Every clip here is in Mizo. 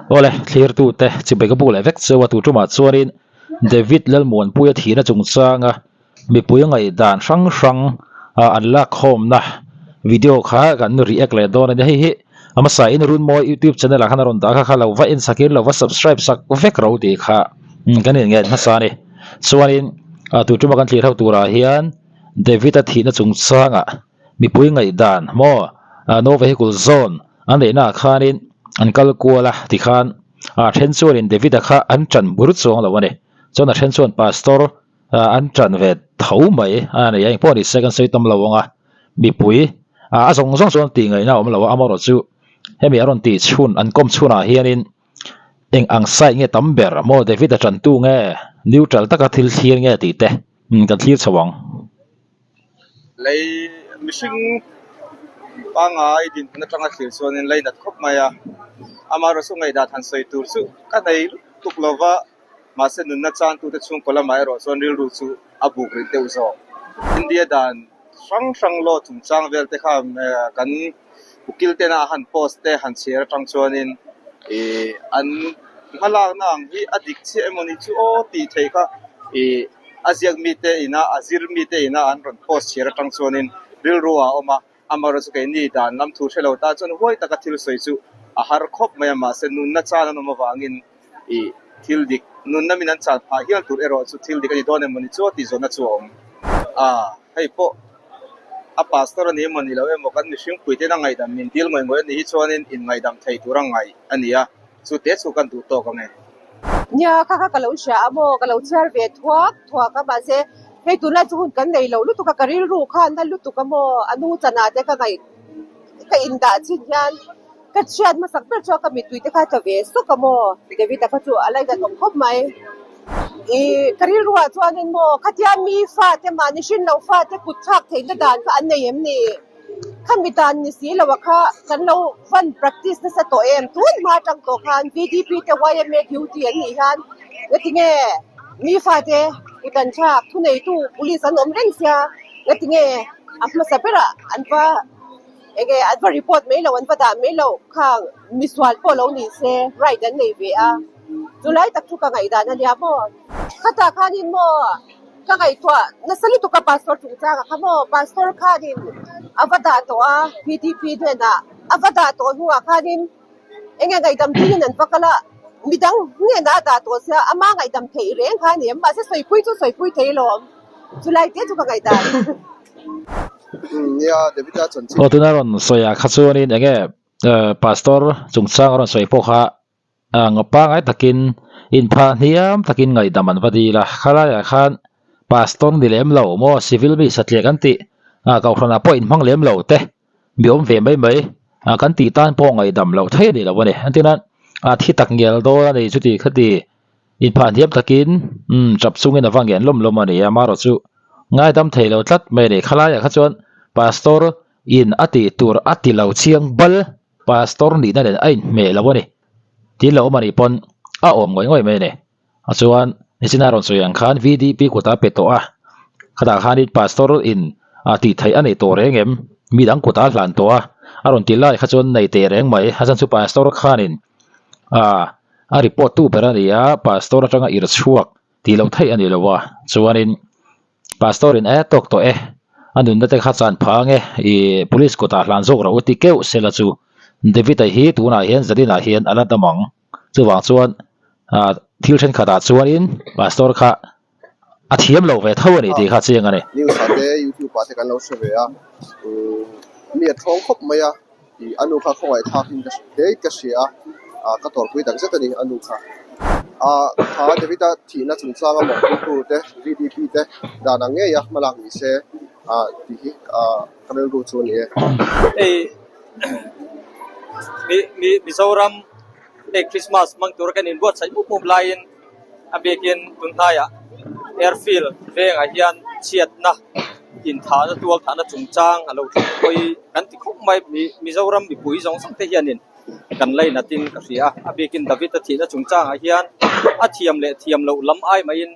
Awle, thlirtute chibai ka buk leh vek cheu a, tu tumah chuanin David Lalmuanpuia thihna chungchanga mipui ngaihdan hrang hrang an lakkhawmna video kha kan react leh dawn a ni. Hei hi a hmasa in Runmawi YouTube channel ah khan a rawn dah kha kha lo va en sakin lo va subscribe sak vek ro tih kha kan inngeih hmasa a ni. Chuanin tu tuma kan thlir ho turah hian David-a thihna chungchangah mipui ngaihdan maw no vehicle zone an neihna ah khanin an kal kual a tikhan a then chuanin David-a kha an tan bur chuang lo a ni. Chuan a then chuan pastor an tan ve tho mai a ni a, engpawh ni se kan sawi tam lo ang a, mipui a zawng zawng chuan tih ngaihna a awm lo a, amaherawhchu hemi a rawn tih chhun an kawm chhunah hianin eng ang side nge tam ber maw David-a tantu nge neutral taka thil thlir nge tih te kan thlir chho ang. Lei mihring pangngai dinhmun atanga thlir chuanin lei nat khawp mai a, amaherawhchu ngaihdan han sawi tur chu ka nei lutuk lo va, mahse nunna changtute chhungkaw lamah erawh chuan rilru chu a buk rih deuh zawk. India dan hrang hrang law chungchang vel te kha kan ukil tena a han post te han chhiar atang chuanin ih an hmalakna ang hi a dik chiah emawni chu aw tih theih kha ih A ziak mite ina a zir mite ina an rawn post chhiar atang chuanin rilru ah a awm a, amaherawh chu keini dan lam thu hre lo ta chuan huai taka thil sawi chu a har khawp mai a, mahse nunna chan an awm avangin ih thil dik nunna min an chan phah hial tur erawh chu thil dik a ni dawn emawni chu a tih zawhna chu a awm a, hei pawh a pastor a ni emaw ni lo emaw kan mihring puite in a ngaihdam min dil ngawih ngawih a nih hi chuanin inngaihdam thei tur a ngaih a ni a. Chu te chu kan duh tawk ang e. Nia, kha kha ka lo hria a maw, ka lo chhiar ve thuak thuak a, mahse hei tunlai chu hun kan nei lo lutuk a, ka rilru khan na lutuk a maw, a nu chanah te ka ngaih ka indah chin hian ka chhiat hmasak ber chu a ka mittui te kha a tla ve sawk a maw, David-a kha chu a lainat awm khawp mai. Ih, ka rilruah chuanin maw, khatia mi fate mahni hrin lo fate kut thlak theihna dan kha an nei em ni? Khami dan ni si lo a kha kan lo van practice nasa tawh em? Tun hma atang tawh khan VDP te YMA duty an nih hian ngatinge mi fate kut an thlak thuneitu police an awm reng sia ngatinge a hmasa berah an va enge an va report mai lo an va dah mai lo khang misual pawh lo ni se right an nei ve a chulai tak chu ka ngaihdan a nia maw khatah khanin maw. Ka ngaihtuah nasa lutuk a pastor chungchang ah kha maw pastor khanin a va dah tawh a PDP hnenah a va dah tawh hnuah khanin enge ngaihdam thilin an va kal a midang hnenah a dah tawh sia ama ngaihdam theih reng kha a ni em mahse sawipui chu sawipui thei alawm chulai te chu ka ngaihdan. Aw tuna rawn sawi ah kha chuanin enge pastor chungchang a rawn sawi pawh kha Ang pangai takin inphah hniam takin ngaihdam an va dil a, khalaiah khan pastor ni lem lo maw civil mi satliah kan tih kohhranah pawh inhmang lem lo te mi awm ve mai mai kan tih tan pawh ngaihdam loh thei a ni lo a ni. Entirna thi tak ngial dawn a ni chuti khati inphah hniam takin tap chungin a va ngen lawm lawm a ni a, amaherawhchu ngaidam thei lo tlat mai a ni. Khalaiah kha chuan pastor in a tih tur a ti lo chiang bal. Pastor nihna nen a inhmeh lo a ni. Thil lo awm a nih pawn a awm ngawih ngawih mai a ni. A chuan nichina rawn sawi ang khan VDP kut a pe tawh a, khatah khanin Pastor in a tih theih a nei tawh reng em? Mi dang kut a hlan tawh a, a rawn ti lai kha chuan nei teh reng mai. A chhan chu Pastor khanin a a report tu ber a ni a, Pastor atanga irh chhuak tih loh theih a ni lo a, chuanin Pastor in e tawk tawh e, a nunna te kha chan phah ange, i police kutah hlan zawk rawh u ti keuh sela chu David-a hi tunah hian Zadin-ah hian a la dam ang. Chuvang chuan ah thil thenkhatah chuanin Pastor kha a thiam lo ve tho a ni tih kha chiang a ni. News ah te YouTube ah te kan lo hre ve a, mi a thawng khawp mai a, i a nu kha khawngaih thlakin ka hle ka hria a, ah ka tawrhpui tak zet a ni a nu kha. Ah kha David-a thihna chungchanga mawhphurtu te VDP te dan ang ngei a hmalak ni se ah tih hi ah ka rilru chu a ni e. Hei mi mi Mizoram hei Christmas hmang tura kan inbuatsaih mup mup laiin a biakin tunhnaiah airfield vengah hian chhiatna inthahna tual thahna chungchang a lo thleng pawh hi kan ti khawp mai Mizoram mipui zawng zawng te hianin kan lainatin ka hria a, a biakin David a thihna chungchangah hian a thiam leh thiam loh lam ai maiin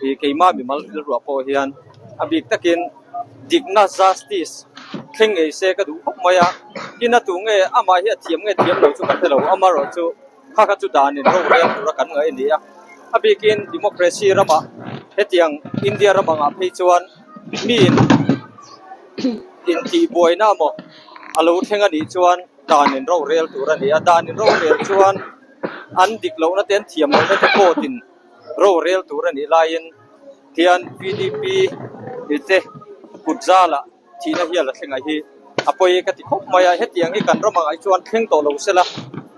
ih keimah mimal rilruah pawh hian a bik takin dikna justice thleng ngei se ka duh khawp mai a, tin a tu nge amah hi a thiam nge thiam lo chu ka hre lo amaherawhchu. Kha kha chu danin rorel tura kan ngaih a ni a. A bikin democracy ramah hetiang India ram angah phei chuan miin intihbuaina maw a lo thleng a nih chuan danin rorel tur a ni a. Danin rorel chuan an dik lohna te an thiam lohna te court-in rorel tur a nih laiin hian VDP te kut zalah thihna hial a thleng a hi a pawi ka ti khawp mai a, hetiang hi kan ram angah hi chuan thleng tawh lo sela,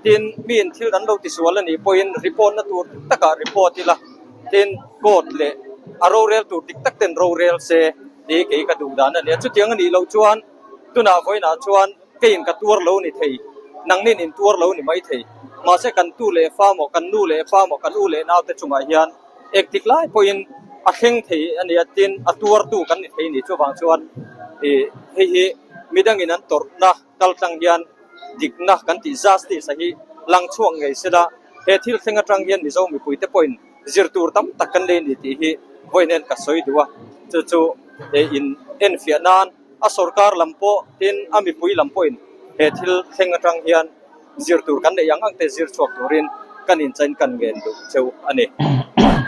tin miin thil an lo tisual a nih pawhin report na tur dik takah report ila, tin court leh a rorel tur dik tak ten rorel se tih kei ka duh dan a ni a, chutiang a nih loh chuan tunah vawiinah chuan keiin ka tuar lo ni thei, nangnin in tuar lo ni mai thei, mahse kan tu leh fa maw, kan nu leh pa maw, kan u leh naute chungah hian Engtik lai pawhin a thleng thei a nia tin a tuartu kan ni thei a ni. Chuvang chuan ih hei hi midangin an tawrhna kal tlang hian dikna kan tih justice a hi lang chhuak ngei sela he thil thleng atang hian Mizo mipuite pawhin zir tur tam tak kan nei a ni tih hi vawiin ka sawi duh a. Chu chu in enfiah nan a sorkar lam pawh tin a mipui lam pawhin he thil thleng atang hian Zir tur kan neih ang ang te zir chhuak turin kan inchain kan ngen duh cheu a ni.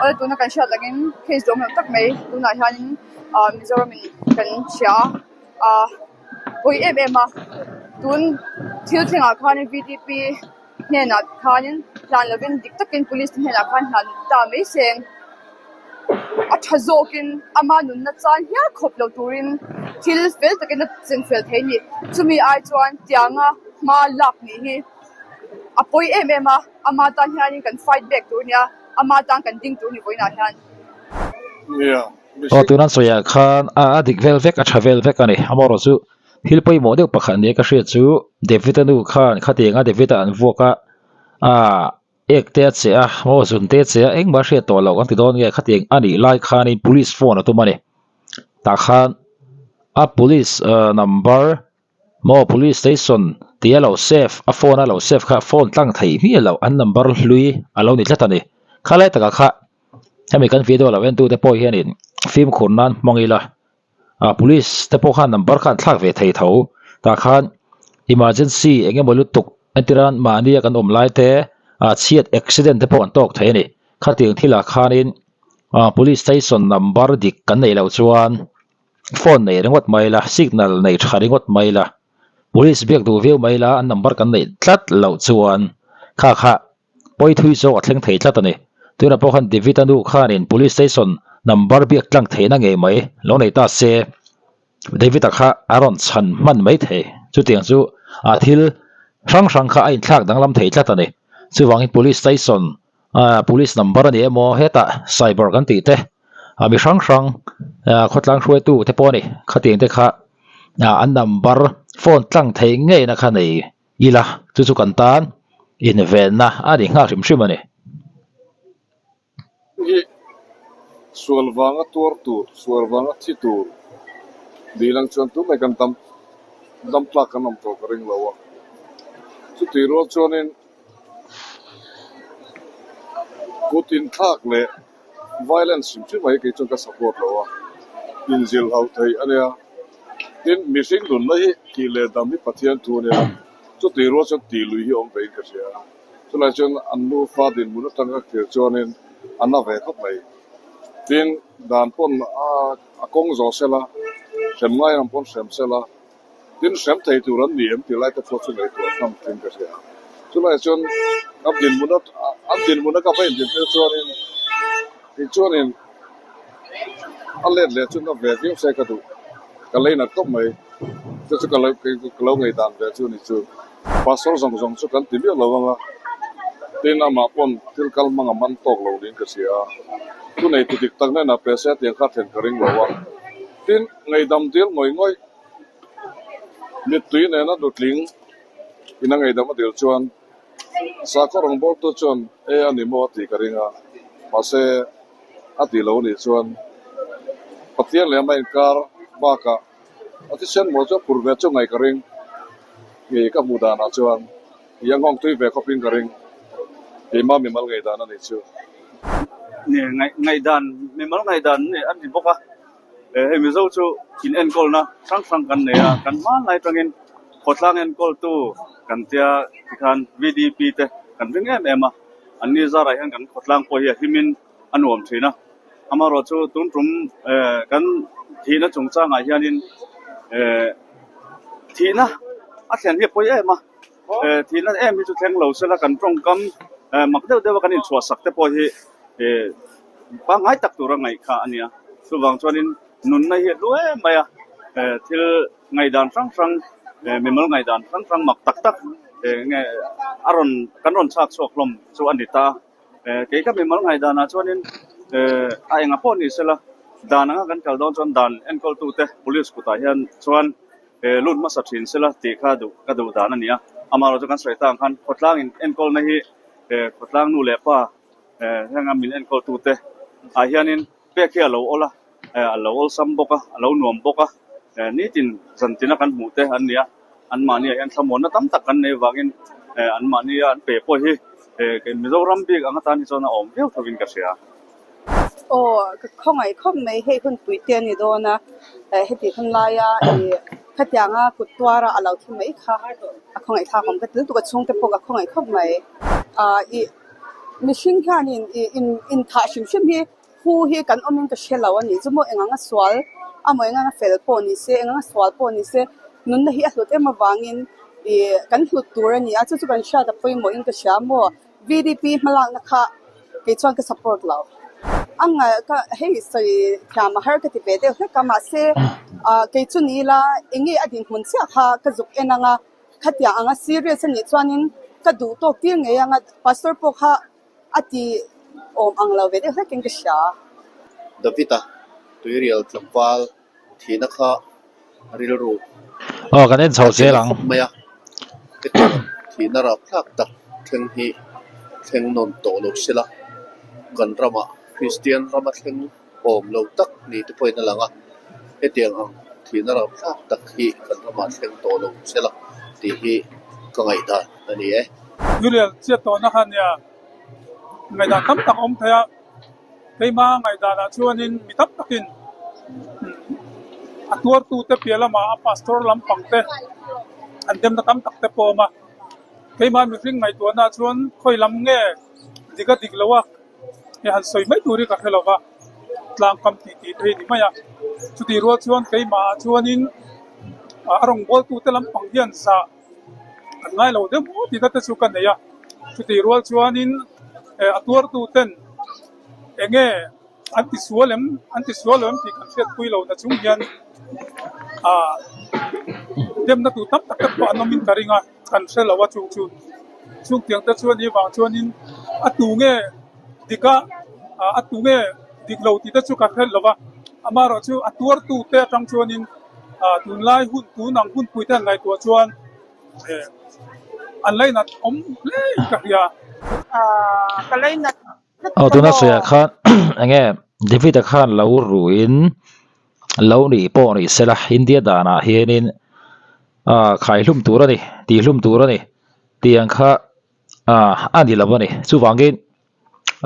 Awle tuna kan hriat angin case duam lo tak mai tunah hianin ah Mizoram in kan hria a pawi em em a tun thil thlengah khanin VDP hnenah khanin hlan lovin dik takin police te hnenah khan hlan ta mai seng. A tha zawkin ama nunna chan hial khawp lo turin thil fel takin a chenfel thei a ni. Chumi ai chuan tianga hma lak nih hi a pawi em em a, ama tan hianin kan fight back tur a nia, ama tan kan ding tur a ni vawiinah hian. Aw tuna sawiah khan a dik vel vek a tha vel vek a ni. Amaherawhchu chu thil pawimawh deuh pakhat nia ka hriat chu David-a nu khan khatianga David-a an vuak a, ah Ek te a che a, maw zun te a che a, engmah a hriat tawh loh kan ti dawn nge khatiang a nih lai khanin police phone a tum a ni. Tah khan a police number maw police station tih a lo save a phone a lo save kha phone tlang theih hmiah loh an number hlui a lo ni tlat a ni. Khalai takah kha hemi kan video lo entute pawh hianin fimkhur nan hmang ila. Ah police te pawh khan number kha an thlak ve thei tho tah khan emergency eng emaw lutuk entir a mahni a kan awm lai te ah chhiat accident te pawh an tawk thei a ni khatiang thil ah khanin ah police station number dik kan neih loh chuan phone nei ringawt mai ila signal nei tha ringawt mai ila police biak duh viau mai ila an number kan neih tlat loh chuan kha kha Pawi thui zawk a thleng thei tlat a ni. Tunah pawh khan David-a nu khanin Police Station number biak tlang theihna ngei mai lo nei ta se, David-a kha a rawn chhan hman mai thei. Chutiang chu a thil hrang hrang kha a inthlak danglam thei tlat a ni. Chuvangin Police Station, Police number a ni emaw hetah cyber kan tih te, mi hrang hrang khawtlang hruaitu te pawh a ni. Khatiang te kha an number phone tlang thei ngeina kha nei Ila, chu chu kan tan invenna a ni nghal hrim hrim a ni. Hi sual vanga tuar tur, sual vanga thi tur dil ang chuan tumah kan dam dam tlak kan awm tawh ka ring lo a. Chutih rual chuanin kut inthlak leh Violence hrim hrim mai kei chuan ka support lo a, inzilh hauh theih a nia. Tin, mihring nunna hi tih leh dam hi Pathian thu a nia, chutih rual chuan tih lui hi awm vein ka hria. Chulai chuan an nufa dinhmun atang ka thlir chuanin a na ve khawp mai. Tin, dan pawn a kawng zawh sela, hrem ngai ang pawn hrem sela, Tin, hrem thei tur an ni em tih lai te pawh chu ngaihtuah hnam thin ka hria. Chulaiah chuan an dinhmun a an dinhmun a ka va intin tir chuanin tichuanin a let leh chu na ve viau se ka duh. Ka lei nat khawp mai. Chu chu ka lo ka lo ngaihdan ve chu ni chu. Pastor zawng zawng chu kan ti miah lo ang a, tin amah pawn thil kal hmang a man tawk lo niin ka hria a. Thuneitu dik tak hnenah pe se tiang kha thlen ka ring lo a. Tin, ngaihdam dil ngawih ngawih Mittui nena nutling in a ngaihdam a dil chuan sakhaw rawngbawltu chuan e a ni maw a tih ka ring a, mahse a tih lo anih chuan Pathian leh ama inkar bakah a thisen maw chu a phur ve chu ngaih ka ring ngei ka hmuh danah chuan i a nghawng tui ve khawpin ka ring keimah mimal ngaihdan a nih chu. Ngaihdan mimal ngaihdan a ni bawk a. Hei Mizo chu in enkawlna hrang hrang kan nei a, kan hmanlai atangin khawtlang enkawltu kan tia tikhan VDP te. kan ring em em a, anni zarah hian kan khawtlang pawh hi a himin a nuam thin a. Amaherawhchu tun tum kan thihna chungchangah hianin thihna a thlen hi a pawi em a, thihna em hi chu thleng lo sela kan tawngkam mak deuh deuh a kan inchhuahsak te pawh hi pangngai tak tura ngaih kha a nia. Chuvang chuanin nunna hi a hlu em mai a, thil ngaihdan hrang hrang mimal ngaihdan hrang hrang mak tak tak nge a rawn kan rawn chhak chhuak hlawm chu a ni ta. Kei ka mimal ngaihdanah chuanin a enga pawh ni sela dan anga kan kal dawn chuan dan enkawltute police kutah hian chuan lut hmasa thin sela tih kha duh ka duh dan a ni a. Amaherawhchu kan sawi tang khan khawtlang in enkawlna hi khawtlang nu leh pa heng a min enkawltute ah hianin pek hi a lo awl a, a lo awlsam bawk a, a lo nuam bawk a, nitin zantina kan hmuh te an ni a, anmahniah hian thlamuanna tam tak kan neih avangin anmahnia an pe pawh hi Mizoram bik ang atan hi chuan a awm viau thovin ka hria. Aw, ka khawngaih khawp mai, hei hunpui te a ni dawn a, heti hun laia ih khatianga kut tuara a lo thi mai kha a khawngaih thlak awm ka ti lutuk a, chhungte pawh ka khawngaih khawp mai. Ih mihring hianin ih inthah hrim hrim hi Hu hi kan awmin ka hre lo a nih chu maw eng anga sual amaw eng anga fel pawh ni se eng anga sual pawh ni se nunna hi a hlut em avangin ih kan hlut tur a ni a chu chu kan hriat a pawimawhin ka hria maw VDP hmalakna kha kei chuan ka support lo a ngaih ka hei sawi thiam a har ka ti ve deuh hlek a mahse ah kei chu ni ila eng nge a dinhmun chiah kha ka zuk en ang a khatiang anga serious a nih chuanin ka duh tawk tir ngei ang a pastor pawh kha. A ti awm ang lo ve deuh hlekin ka hria. David-a tuirial tlangval thihna kha rilru Aw kan en chho a zel tina ang. khawp mai a, hetiang thihna rapthlak tak thleng hi thleng nawn tawh lo sela, kan ramah Kristian rama thleng awm lo tak ni te pawhin a lang a, hetiang ang thihna rapthlak tak hi kan ramah thleng tawh lo sela tih hi ka ngaihdan a ni e. Tuirial chiat tawhna kha nia ngaihdan tam tak a awm thei a, keima ngaihdanah chuanin mi tam takin a tuartute piah lamah a pastor lampang te an demna tam tak te pawh a awm a, keima mihring ngaihtuahna chuan khawi lam nge dik a dik lo a. Hei han sawi mai tur hi ka hre lo va, tlang kam tih tih te hi ni mai a. Chutih rual chuan keimah ah chuanin a rawngbawltute lampang hian zah an ngai lo deuh maw tihna te chu ka nei a. Chutih rual chuanin a tuartuten eng nge an ti sual em, an ti sual lo em tih kan hriatpui lo na chung hian demna tur tam tak te pawh an awmin ka ring a. Kan hre lo a chung chu chungtiang te chuan i vang chuanin a tu nge dik a a tu nge dik lo tih te chu ka hre lo va amaherawh chu a tuartu te atang chuanin tunlai hun tun ang hunpui te an ngaihtuah chuan an lainat awm hle in ka hria. Ka lainat Aw tuna sawiah khan enge David-a khan lo ruin lo nih pawh ni sela India danah hianin ah khai hlum tur a ni tih hlum tur a ni tih ang kha ah a ni lo a ni chuvangin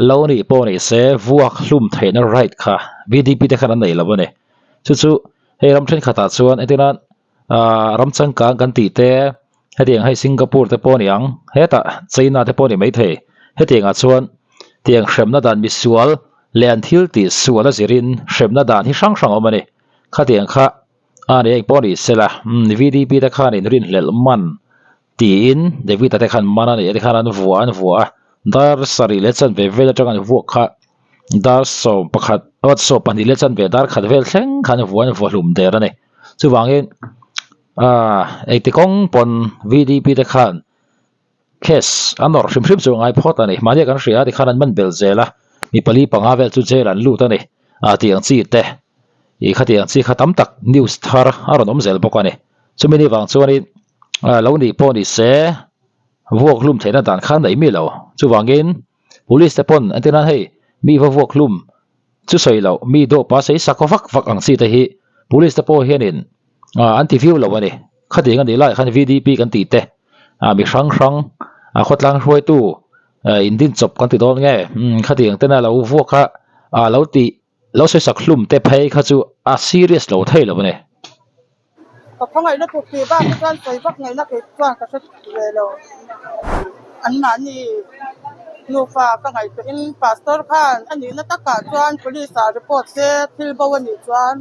lo nih pawh ni se vuak hlum theihna right kha V D P te khan an nei lo a ni chu chu hei ram thenkhatah chuan entirnan ah ram changkang kan tih te hetiang hei Singapore te pawh a ni ang hetah China te pawh a ni maithei hetiang ah chuan tiang hremna dan misual leh an thil tih sual a zirin hremna dan hi hrang hrang a awm a ni khatiang kha a ni eng pawh a ni sela umm V D P te khan in rinhlelh man tiin David-a te khan man a nih te khan an vuah an vuah a dar sarih leh chanve vel atang an vuak kha dar 11 aw 12 leh chanve dar khat vel thleng khan vuah an vuah hlum der a ni. Chuvangin aaa engti kawng pawn VDP te khan case an nawrh hrim hrim chu a ngai phawt a ni. Mahni a kan hria a tikhan an man bel zel a, mi pali panga vel chu jail an lut a ni. Aa tih ang chi te ih khati ang chi kha tam tak news thar a rawn awm zel bawk a ni. Chumi ni vang chuanin aa lo nih pawh ni se vuak hlum theihna dan khan nei mi lo. Chuvangin police te pawn entirnan hei mi va vuak hlum Chu sawi loh, mi dawpa sei sak vak vak ang chi te hi Police te pawh hianin an ti viau lo a ni. Khatiang a nih laiah khan VDP kan tih te, mi hrang hrang, khawtlang hruaitu indin chawp kan ti dawn nge, khatiang tena lo vuak a lo tih, lo sawi sak hlum te phei kha chu a serious lo thei lo a ni. Ka khawngaihna tuk tih bak hi chuan sawi vak ngaihna kei chuan ka hre ve lo. Anmahni nufa ka ngaihtuahin Pastor khan a nihna takah chuan Police ah report se thil bo a nih chuan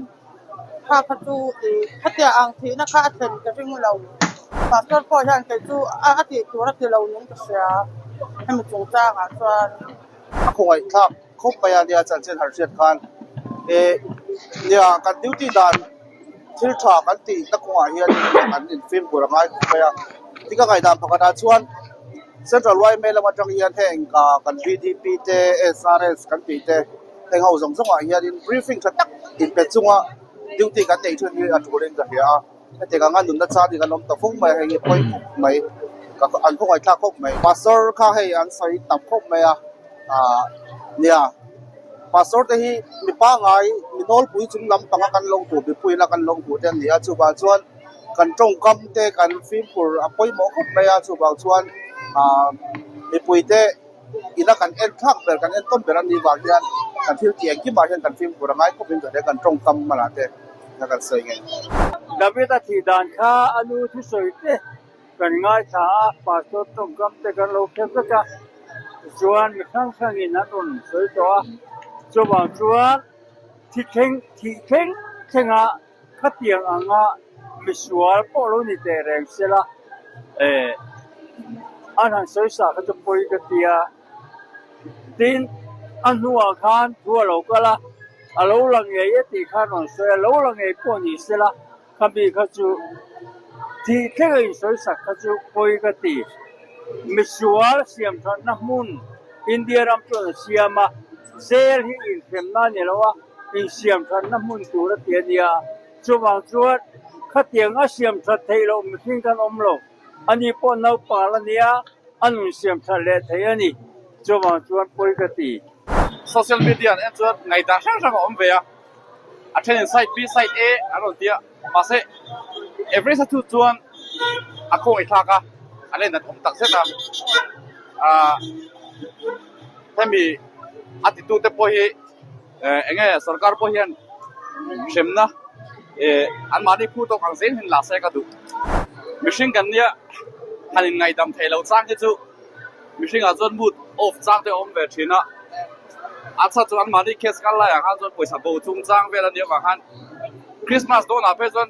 kha kha chu ih khatia ang thihna kha a thlen ka ring lo. Pastor pawh hian kei chu a tih tur a ti lo nung ka hria hemi chungchangah chuan. A khawngaihthlak khawp mai a nia chanchin har hriat khan eh nia kan duty dan thil tha kan tih na kawngah hian kan infimkhur a ngai khawp mai a tin ka ngaihdan pakhatah chuan Central yma lam atang hian heng ah kan VDP te SRS kan tih te heng ho zawng zawngah hianin briefing tha tak inpe chunga duty kan neih thin hi a tulin ka hria a. Hetiang anga nunna chang hi kan awm ta fo mai a, hei hi pawi khawp mai, ka an khawngaihthlak khawp mai. Pastor kha hei an sawi tam khawp mai a, ah nia Pastor te hi mi pangngai mi nawlpui chung lampanga kan lo hmuh mipuiin a kan lo hmuh te an ni a, chuvang chuan kan tawngkam te kan fimkhur a pawimawh khawp mai a, chuvang chuan ah mipui te ina kan en thlak ber kan en tawn ber a nih vang hian kan thil tih engkimah hian kan fimkhur a ngai khawpin ka hria kan tawngkam hmanah te na kan sawi ngei. David a thih dan kha a nu thusawi te kan ngaithla a, pastor tawngkam te kan lo hre vek a, tichuan mi hrang hrangin an rawn sawi tawh a, chuvang chuan thi thleng thih thleng thlenga Khatiang anga misual pawh lo ni teh reng sela eh an han sawi sa kha chu pawi ka ti a, tin a hnuah khan thu a lo kal a, a lo la ngei e tih khan rawn sawi a, lo la ngei pawh ni sela khami kha chu thih thleng a insawi sak kha chu pawi ka ti. Misual siam thatna hmun India ram chuan a siam a, jail hi inhremna a ni lo a, insiam thatna hmun tur a ti a nia. Chuvang chuan khatiang a siam that theih loh mihring kan awm lo. Ani pawh naupang a nia, a nun siam that leh thei a ni. Chuvang chuan pawi ka ti. Social media an en chuan ngaihdan hrang hrang a awm ve a, a thenin side B side A an rawn ti a, mahse Everest a thu chuan a khawngaihthlak a, a len dan awm tak zet a, ah hemi a titute pawh hi. Eng nge sorkar pawh hian hremna eh anmahni phu tawk ang zel hian la se ka duh. Mihring kan nia han inngaihdam theih loh chang hi chu mihringah chuan mood off chang te a awm ve thin a, a chhan chu anmahni case kal laiah khan chuan pawisa bo chung chang vel a nih avang khan Christmas dawnah phei chuan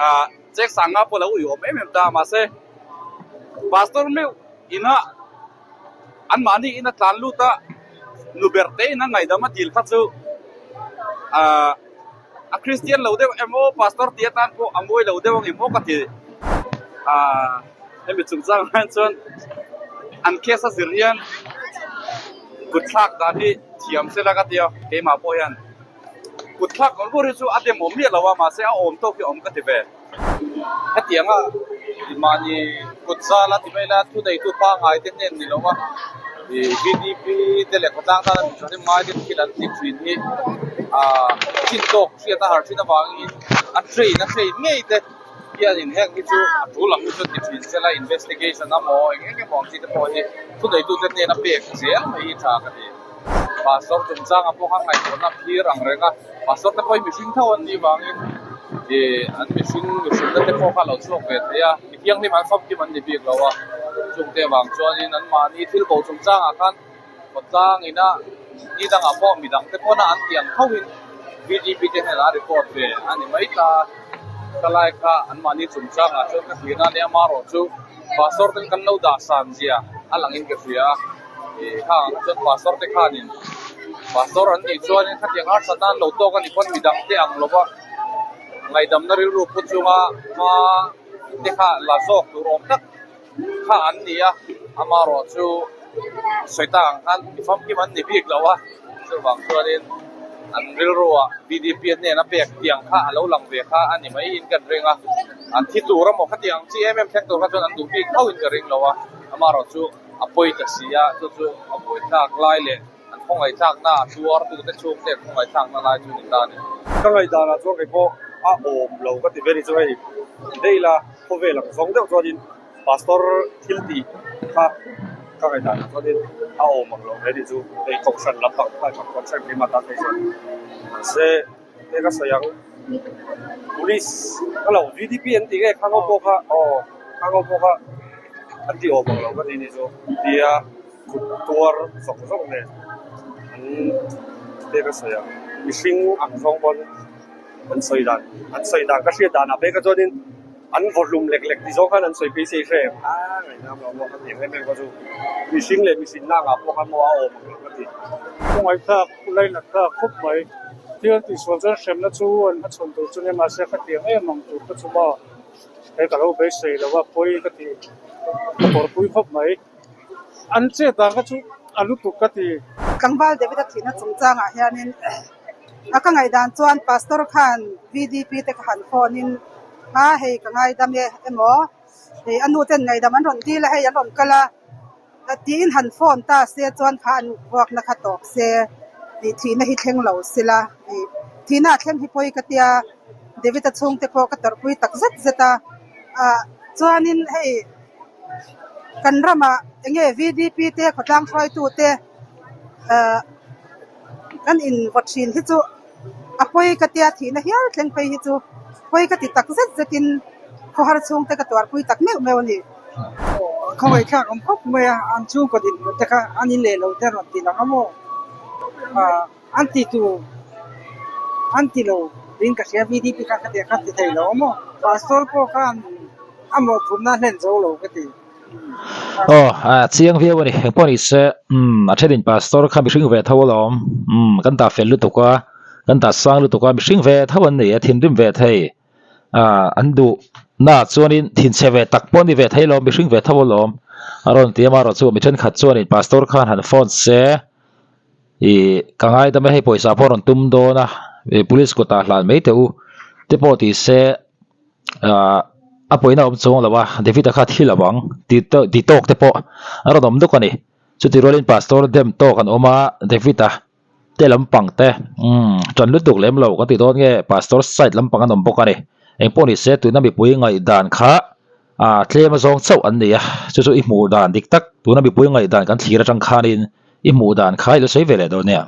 ah chek sanga pawh a lo uiawm em em ta a mahse pastor meuh ina Anmahni in a tlan lut a, nu ber te in a ngaihdam a dil kha chu ahh a Christian lo deuh emaw pastor tih atan pawh a mawi lo deuh ang em aw ka ti. Ahh hemi chungchang ah hian chuan an case a zir hian kut thlak dan hi thiam sela ka ti a, keimah pawh hian kut thlak ngawr ngawr hi chu a demawm miah lo a mahse a awm tawk hi a awm ka ti ve. Hetianga mahni kut zala ti mai la thuneitu pangngai te hnen ni lo a, ih VDP te leh khawtlang tana mi thahnem ngai te thil an ti thin hi ah chin tawk hriat a har thin avangin a train a train ngei te hianin heng hi chu a tul ang hi chuan ti thin sela investigation emaw eng eng emaw ang chi te pawh hi thuneitu te hnena pek zel mai hi tha ka ti. Pastor chungchangah pawh kha ngaihtuahna phir ang reng a. Pastor te pawh hi mihring tho an nih vangin ih an mihring mihrinna te pawh kha a lo chhuak ve thei a, mi thianghlim an famkim an ni bik lo a, chungte avang chuanin anmahni thil bo chungchangah khan khawtlang ina ni dangah pawh midang te pawna an tih ang thoin VDP te hnenah a report ve a ni mai ta. Ka lai kha anmahni chungchangah chuan ka hria a nia, amaherawh chu Pastor ten kan lo dah san zia a langin ka hria a. Ih khang ang chuan pastor te khanin pastor an nih chuanin khatiang harsatna an lo tawk a ni pawn midang te ang lova ngaihdamna rilru pu chunga hma te kha la zawk tur awm tak kha an ni a, amaherawh chu sawi tak ang khan mi famkim an ni bik lo a, chuvang chuanin an rilruah VDP a hnena pek tiang kha a lo lang ve kha a ni maiin kan ring a, an thi tur emaw khatiang chi em em thleng tur kha chuan an duh bik tho in ka ring lo a, amaherawh chu. A pawi ta si a, chu chu a pawi tlak lai leh an khawngaih tlakna a tuar tu te chhung te an khawngaih tlakna lai chu ni ta a ni. Ka ngaihdanah chuan kei pawh a awm lo ka ti ve ni chu hei daih la khawvel ang zawng deuh chuanin pastor thil tih kha ka ngaihdanah chuanin a awm ang lo ve ni chu hei kohhran lampang kha ka concern keimah tan phei chuan mahse hei ka sawi ang police ka lo VDP an tih nge khang ho pawh kha aw khang ho pawh kha. An ti awm ang lo ka ti ni chu tia kut tuar zawk zawk nen an te ka sawi ang. Mihring ang zawng pawn an sawi dan an sawi dan ka hriat danah phei kha chuanin an vawhlum lek lek ti zawng khan an sawi phei se i hre em? A ngaihna awm lo maw ka ti ang em em kha chu mihring leh mihrinna angah pawh khan maw a awm ang lo ka ti. Kawngaihthlak lainat thlak khawp mai. Thil an tihsual chuan hremna chu an hmachhawn tur chu nia mahse khatiang em ang tur ka chu maw. He ka lo beisei lo a, pawi ka ti, ka tawrhpui khawp mai. An chet dan kha chu a lutuk ka ti. Tlangval David-a thihna chungchangah hianin a ka ngaihdan chuan Pastor khan VDP te ka han phone in a hei ka ngaidam e emaw hei a nu ten ngaihdam an rawn dil a hei an rawn kal a tiin han phone ta se chuan kha an vuakna kha tawp se ih thihna hi thleng lo sela ih thihna a thleng hi pawi ka tia David-a chhungte pawh ka tawrhpui tak zet zet a ah chuanin hei kan ramah eng nge V_D_P te khawtlang hruaitu te ah kan invaw thin hi chu a pawi ka tia thihna hial thleng phei hi chu pawi ka ti tak zet zetin khawhar chhungte ka tuarpui tak meuh meuh a ni. Khawngaihthlak awm khawp mai a, an chhungkaw dinhmun te kha an in leh lo te rawn ti lang a maw? An ti tur an ti lo tiin ka hria, VDP khan khatiang kha ti thei lo a maw? Pastor pawh khan a mawhphurhna a hlen zo lo ka ti. Aw, a chiang viau a ni. Engpawh ni se, umm, a thenin pastor kha mihring ve tho alawm. Umm, kan dah fel lutuk a, kan dah sang lutuk a, mihring ve tho an ni a, thinrim ve thei. Ah, an duh na chuanin thinchhe ve tak pawh a ni ve thei alawm, mihring ve tho alawm. A rawn ti a, amaherawh chu mi thenkhat chuanin pastor khan han phone se, ih, ka ngaidam e, hei pawisa pawh a rawn tum dawn a, ih, police kutah hlan mai teh u te pawh ti se. Ahh a pawina awm chuang lo a, David-a kha thi lo ang ti ti tawk te pawh a rawn awm duk a ni. Chuti rualin Pastor dem tawk an awm a, David-a te lampang te umm ṭan lutuk lem lo kan ti dawn nge Pastor side lampang an awm bawk a ni. Engpawh ni se tuna mipui ngaihdan kha ah tlem a zawng chauh an ni a, chu chu i hmuh dan dik tak tuna mipui ngaihdan kan thlir aṭang khanin i hmuh dan kha i lo sawi ve leh dawn nia.